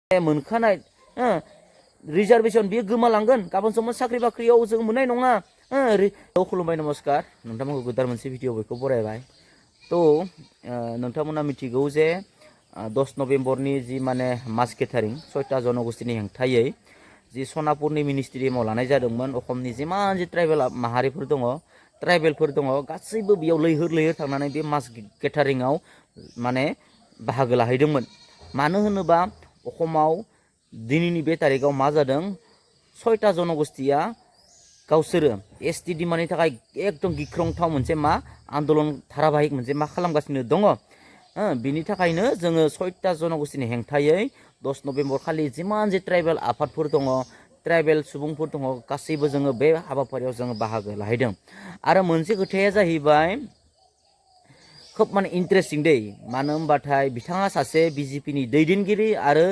मोनखानाय रिजार्भेसन बियो गोमालांगोन गाबोन समफोर साख्रि बाख्रियाव जों मोननाय नङा खुलुमबाय नमस्कार नोंथांमोनखौ गोदान मोनसे भिडिअ बयखौ बरायबाय नोंथांमोना मिथिगौ जे 10 नभेम्बरनि जि माने मास गेटारिं 6टा जनगोष्ठीनि हेंथायै जि सनापुरनि मिनिस्ट्रियाव लानाय जादोंमोन अखमनि जिमान जि ट्राइबेल माहारिफोर दङ ट्राइबेलफोर दङ गासैबो बेयाव लैहोर लैहोर थांनानै बे मास गेटारिंआव माने बाहागो लाहैदोंमोन मानो होनोबा अखमाव दिनैनि बे तारिखाव मा जादों 6टा जनगोष्ठीया गावसोरो एसटि डिमान्डनि थाखाय एकदम गिख्रंथाव मोनसे मा आन्दोलन धाराबाहिक मोनसे मा खालामगासिनो दङ बिनि थाखायनो जोङो 6टा जनगोष्ठीनि हेंथायै 10 नभेम्बर खालि जिमान जे ट्राइबेल आफादफोर दङ ट्राइबेल सुबुंफोर दङ गासैबो जोङो बे हाबाफारियाव जोङो बाहागो लाहैदों आरो मोनसे खोथाया जाहैबाय खोब माने इन्टारेस्टिं दै मानो होनबाथाय बिथाङा सासे बिजेपिनि दैदेनगिरि आरो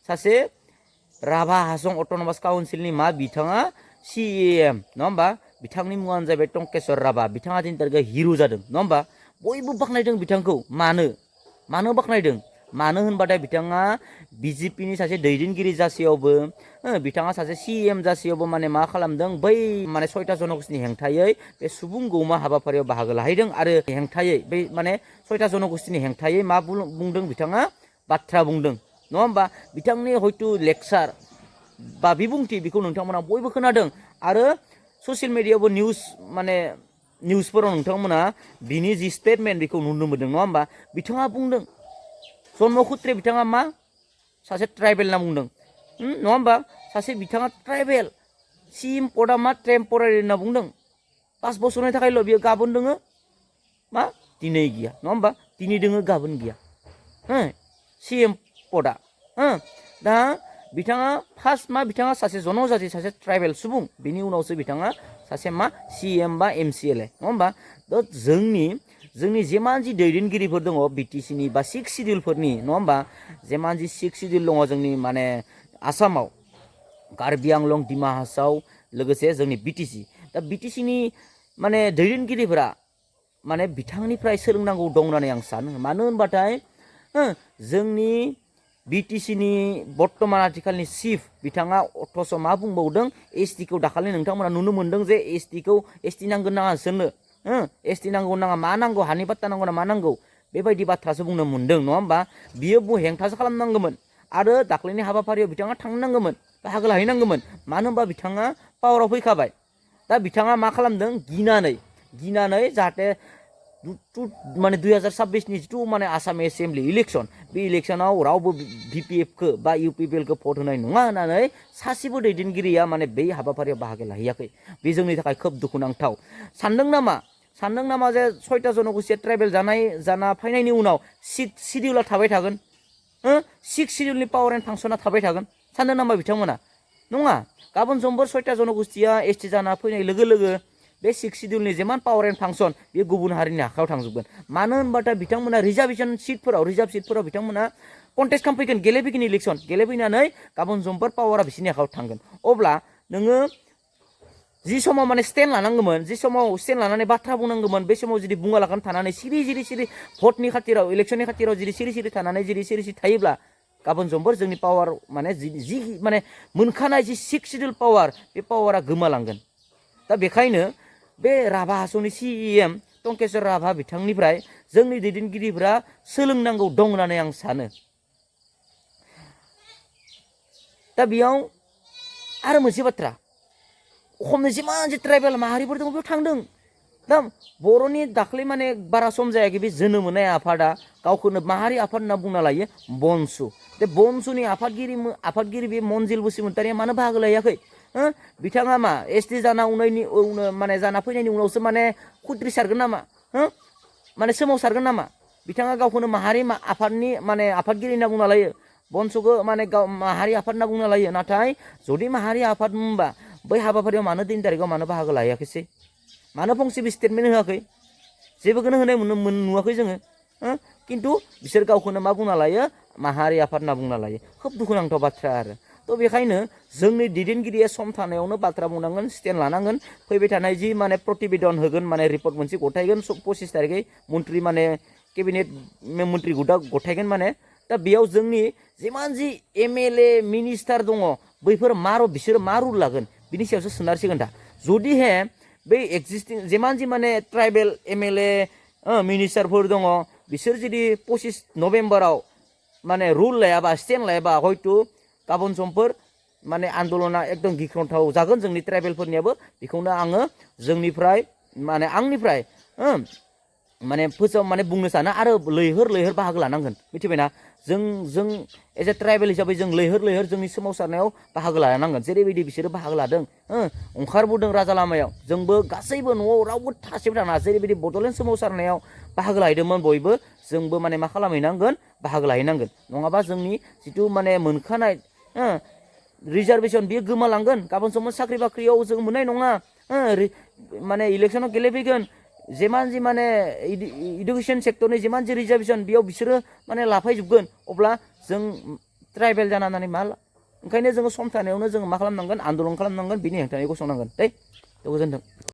सासे राभा हासं अट'नमास काउन्सिलनि मा बिथाङा CEM नङा होमबा बिथांनि मुङानो जाबाय टंकेश्वर राभा बिथाङा दिनै तारिखाव हिर' जादों नङा होमबा बयबो बाख्नायदों बिथांखौ मानो बाख्नायदों मानो होनबाथाय बिथाङा बिजेपिनि सासे दैदेनगिरि जासेयावबो बिथाङा सासे CEM जासेयावबो माने मा खालामदों बै माने 6टा जनगोष्ठीनि हेंथायै बे सुबुं गौमा हाबाफारियाव बाहागो लाहैदों आरो हेंथायै बै माने 6टा जनगोष्ठीनि हेंथायै मा बुंदों बिथाङा बाथ्रा बुंदों नङा होमबा बिथांनि हयতো लेक्सार बा बिबुंथि बेखौ नोंथांमोना बयबो खोनादों आरो ससियेल मिडियायावबो निउसफोराव नोंथांमोना बिनि जि स्टेटमेन्ट बेखौ नुनो मोनदों नङा होमबा बिथाङा बुंदों जन्मसुत्रे बिथाङा मा सासे ट्राइबेल होनना बुंदों नङा होमबा सासे बिथाङा ट्राइबेल CM पदआ मा टेम्परारि होनना बुंदों 5 बोसोरनि थाखायल' बियो गाबोन दोङो मा दिनै गैया नङा होमबा दिनै दोङो गाबोन गैया CM पदआ दा बिथाङा फार्स्ट मा बिथाङा सासे जनजाति सासे ट्राइबेल सुबुं बिनि उनावसो बिथाङा सासे मा CM बा MCLA नङा होमबा जोंनि जेमान जि दैदेनगिरिफोर दङ BTCनि बा 6 सिडिउलफोरनि नङा होमबा जेमान जि 6 सिडिउल दङ जोंनि माने आसामाव कार्बि आंलं डिमा हासाव लोगोसे जोंनि BTC दा BTCनि माने दैदेनगिरिफोरा माने बिथांनिफ्राय सोलोंनांगौ दं होननानै आं सानो मानो होनबाथाय जोंनि BTCनि बर्तमान आथिखालनि चिफ बिथाङा अथ'स' मा बुंबावदों STखौ दाखालि नोंथांमोना नुनो मोनदों जे ST नांगोन नाङा सोरनो ST नांगौ नाङा मा नांगौ हानि बाट्टा नांगौ ना मा नांगौ बेबायदि बाथ्रासो बुंनो मोनदों नङा होमबा बियो हेंथासो खालामनांगौमोन आरो दाख्लैनि हाबाफारियाव बिथाङा थांनांगौमोन बाहागो लाहैनांगौमोन मानो होनबा बिथाङा पावाराव फैखाबाय दा बिथाङा मा खालामदों गिनानै जाहाथे माने 2026नि जिथु माने आसाम एसेम्बलि इलेक्सन बे इलेक्सनाव रावबो BPFखौ बा UPPLखौ भट होनाय नङा होननानै सासेबो दैदेनगिरिया माने बै हाबाफारियाव बाहागो लाहैयाखै बे जोंनि थाखाय खोब दुखुनांथाव सानदों नामा जे 6टा जनगोष्ठीया ट्राइबेल जाना फैनायनि उनाव सिडिउला थाबाय थागोन 6 सिडिउलनि पावार एन्ड फांसना थाबाय थागोन सानदों नामा बिथांमोना नङा गाबोन समफोर 6टा जनगोष्ठीया ST जाना फैनाय लोगो लोगो बे 6 सिडिउलनि जेमान पावार एन्ड फांसन बे गुबुन हारिनि आखायाव थांजोबगोन मानो होनबाथाय बिथांमोना रिजार्भ सिटफोराव बिथांमोना कन्टेस्ट खालामफैगोन गेलेफैगोन इलेक्सन गेलेफैनानै गाबोन समफोर पावारा बिसोरनि आखायाव थांगोन अब्ला नोङो जि समाव माने स्टेन्ड लानांगौमोन जि समाव स्टेन्ड लानानै बाथ्रा बुंनांगौमोन बे समाव जुदि बुङालाखानो थानानै सिरि भटनि खाथिराव इलेक्सननि खाथिराव जुदि सिरि थानानै सिरि थायोब्ला गाबोन समफोर जोंनि पावार माने जि माने मोनखानाय जि 6 सिडिउल पावार बे पावारा गोमालांगोन दा बेखायनो बे राभा हासंनि CEM टंकेश्वर राभा बिथांनिफ्राय जोंनि दैदेनगिरिफोरा सोलोंनांगौ दं होननानै आं सानो दा बेयाव आरो मोनसे बाथ्रा अखमनि जिमान जे ट्राइबेल माहारिफोर दङ बेयाव थांदों दा बर'नि दाख्लै माने बारा सम जायाखै बे जोनोम मोननाय आफादा गावखौनो माहारि आफाद होनना बुंना लायो बनसु बे बनसुनि आफादगिरि बे मनजिल बसुमतारिया मानो बाहागो लायाखै बिथाङा मा ST जाना माने जाना फैनायनि उनावसो माने खुद्रिसारगोन नामा माने सोमावसारगोन नामा बिथाङा गावखौनो माहारि आफादनि माने आफादगिरि होनना बुंना लायो बनसुखौ माने गाव माहारि आफाद होनना बुंना लायो नाथाय जुदि माहारि आफाद होनबा बै हाबाफारियाव मानो 3 तारिखाव मानो बाहागो लायाखैसै मानो फंसेबो स्टेटमेन्ट होआखै जेबोखौनो होनाय नुवाखै जोङो खिन्थु बिसोर गावखौनो मा बुंना लायो माहारि आफाद होनना बुंना लायो खोब दुखुनांथाव बाथ्रा आरो थ' बेखायनो जोंनि दैदेनगिरिया सम थानायावनो बाथ्रा बुंनांगोन स्टेन्ड लानांगोन फैबाय थानाय जि माने प्रतिवेदन होगोन माने रिपर्ट मोनसे गथायगोन 25 तारिखै मन्त्रि माने केबिनेट मन्त्रि गथायगोन माने दा बेयाव जोंनि जिमान जि MLA मिनिस्टार दङ बैफोर बिसोरो मा रुल लागोन बिनि सायावसो सोनारसिगोन दा जुदिहे बै एक्जिस्टिं जिमान जि माने ट्राइबेल MLA मिनिस्टारफोर दङ बिसोर जुदि 25 नभेम्बराव माने रुल लायाबा स्टेन्ड लायाबा हयथ' गाबोन समफोर माने आन्दलना एकदम गिख्रंथाव जागोन जोंनि ट्राइबेलफोरनियाबो बेखौनो आङो जोंनिफ्राय माने आंनिफ्राय माने माने बुंनो सानो आरो लैहोर बाहागो लानांगोन मिथिबायना जों एज ए ट्राइबेल हिसाबै जों लैहोर जोंनि सोमावसारनायाव बाहागो लानांगोन जेरैबायदि बिसोरो बाहागो लादों ओंखारबोदों राजा लामायाव जोंबो गासैबो न'आव रावबो थासेबो थाङा जेरैबायदि बड'लेण्ड सोमावसारनायाव बाहागो लाहैदोंमोन बयबो जोंबो माने मा खालामहैनांगोन बाहागो लाहैनांगोन नङाबा जोंनि जिथु माने मोनखानाय रिजार्भेसन बियो गोमालांगोन गाबोन समाव साख्रि बाख्रियाव जों मोननाय नङा माने इलेक्सनाव गेलेफैगोन जिमान जि माने इडुकेसन सेक्टरनि जिमान जि रिजार्भेसन बेयाव बिसोरो माने लाफायजोबगोन अब्ला जों ट्राइबेल जानानै मा ओंखायनो जोङो सम थानायावनो जोङो मा खालामनांगोन आन्दलन खालामनांगोन बिनि हेंथायै गसंनांगोन दे गोजोन्थों